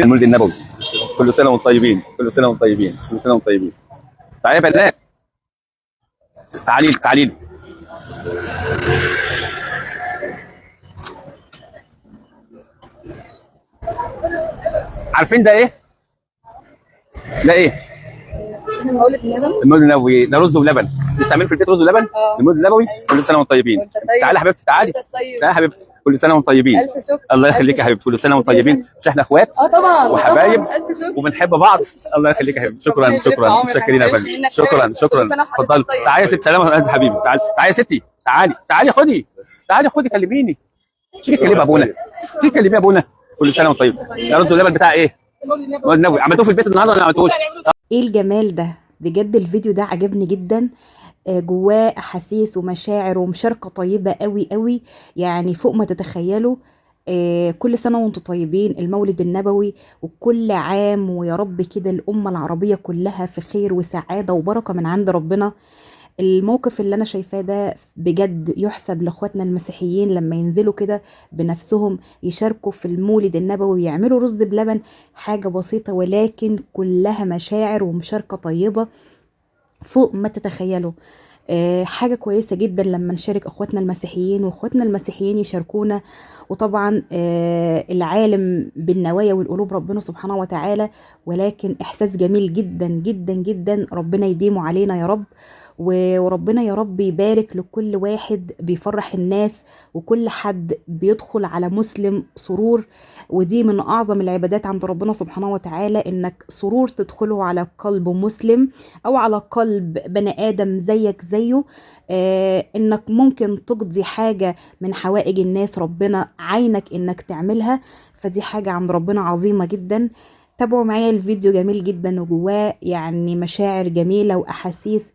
المولد النبوي. كل سنة وانتم طيبين، كل سنة وانتم طيبين، كل سنة وانتم طيبين. تعالي يا بنات، تعالي لي، تعالي لي. عارفين ده ايه؟ ده ايه؟ عشان المولد النبوي. المولد النبوي ده رز ولبن. بتعملوا في البيت رز ولبن؟ اه. المولد النبوي. كل سنة وانتم طيبين. وانت طيب. تعالي يا حبيبتي، تعالي. وانت طيب. تعالي يا حبيبتي، كل سنة وانتم طيبين. الف شكر. الله ألف يخليك يا شكر. حبيبتي، كل سنة وانتم طيبين. مش احنا اخوات اه طبعا وحبايب طبعا. الف شكر. وبنحب بعض. ألف شكر. الله يخليك يا ألف حبيبتي، شكر. شكرا ربنا يبارك في شكرا، عمرك. متشكرين يا ما فندم. تحرمش منك شكرا أبداً. شكرا. كل سنة وحضرتك اتفضل. طيب. تعالي يا ست سلامه، انت حبيبي، تعالي تعالي يا ستي، تعالي تعالي خدي، تعالي خدي، كلميني. تيجي تكلمي ابونا، تيجي تكلمي ابونا. كل سنة وانت طيب. ده رز ولبن بتاع ايه؟ المولد النبوي. عملتوه في البيت النهارده ولا ما عملتوش؟ ايه الجمال ده بجد! الفيديو ده عجبني جدا، جواه احاسيس ومشاعر ومشاركة طيبة قوي قوي، يعني فوق ما تتخيلوا. كل سنة وانتم طيبين، المولد النبوي، وكل عام ويا رب كده الأمة العربية كلها في خير وسعادة وبركة من عند ربنا. الموقف اللي انا شايفاه ده بجد يحسب لاخواتنا المسيحيين لما ينزلوا كده بنفسهم يشاركوا في المولد النبوي ويعملوا رز بلبن، حاجة بسيطة ولكن كلها مشاعر ومشاركة طيبة فوق ما تتخيلوا. حاجة كويسة جدا لما نشارك اخواتنا المسيحيين واخواتنا المسيحيين يشاركونا. وطبعا العالم بالنوايا والقلوب ربنا سبحانه وتعالى، ولكن احساس جميل جدا جدا جدا، ربنا يديمه علينا يا رب. وربنا يا رب يبارك لكل واحد بيفرح الناس وكل حد بيدخل على مسلم سرور. ودي من اعظم العبادات عند ربنا سبحانه وتعالى، انك سرور تدخله على قلب مسلم او على قلب بني ادم زيك زيه. انك ممكن تقضي حاجة من حوائج الناس ربنا عينك انك تعملها، فدي حاجة عند ربنا عظيمة جدا. تابعوا معايا الفيديو، جميل جدا وجواه يعني مشاعر جميلة واحاسيس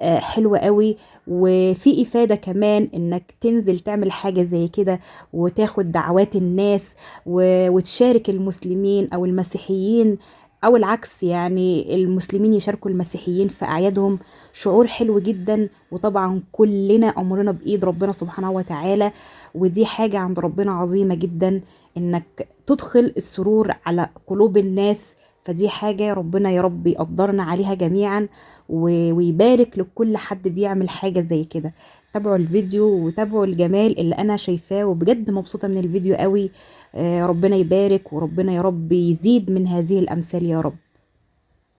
حلوة قوي، وفي افادة كمان انك تنزل تعمل حاجة زي كده وتاخد دعوات الناس وتشارك المسلمين او المسيحيين، او العكس، يعني المسلمين يشاركوا المسيحيين في اعيادهم. شعور حلو جدا. وطبعا كلنا امرنا بايد ربنا سبحانه وتعالى، ودي حاجة عند ربنا عظيمة جدا انك تدخل السرور على قلوب الناس، فدي حاجة ربنا يا رب يقدرنا عليها جميعا ويبارك لكل حد بيعمل حاجة زي كده. تابعوا الفيديو وتابعوا الجمال اللي انا شايفاه، وبجد مبسوطة من الفيديو قوي. ربنا يبارك وربنا يا رب يزيد من هذه الامثال يا رب.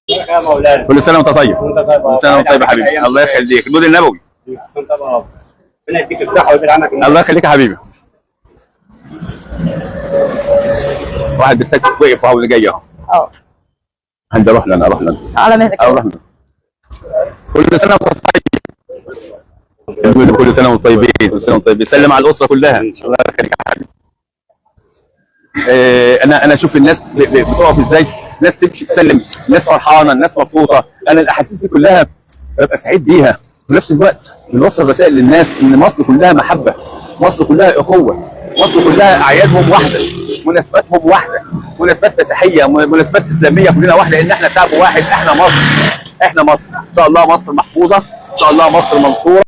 يا مولانا. كل سنة وانت طيب. وانت طيب. كل سنة وانت طيب يا حبيبي، الله يخليك. المولد النبوي. وانت طيب. ربنا يديك الصحة ويبعد عنك النار. الله يخليك يا حبيبي. واحد بالتاكسي وقف وهو اللي جاي اهو. اه. عند اروح لنا، اروح لنا، على مهلك. اروح لنا. كل سنة وانت طيب. كل سنة وانتم طيبين، كل سنة وانتم طيبين. سلم على الاسرة كلها. الله يخليك يا حبيبي. انا اشوف الناس بتقف ازاي، الناس تمشي تسلم، الناس فرحانة، الناس مبسوطة. انا الاحاسيس دي كلها ببقى سعيد بيها. في نفس الوقت بنوصل رسائل للناس ان مصر كلها محبة، مصر كلها اخوه، مصر كلها اعيادهم واحدة، مناسباتهم واحدة، مناسبات مسيحية، مناسبات اسلامية، كلنا واحدة، لان احنا شعب واحد، احنا مصر، احنا مصر. ان شاء الله مصر محفوظة، ان شاء الله مصر منصورة.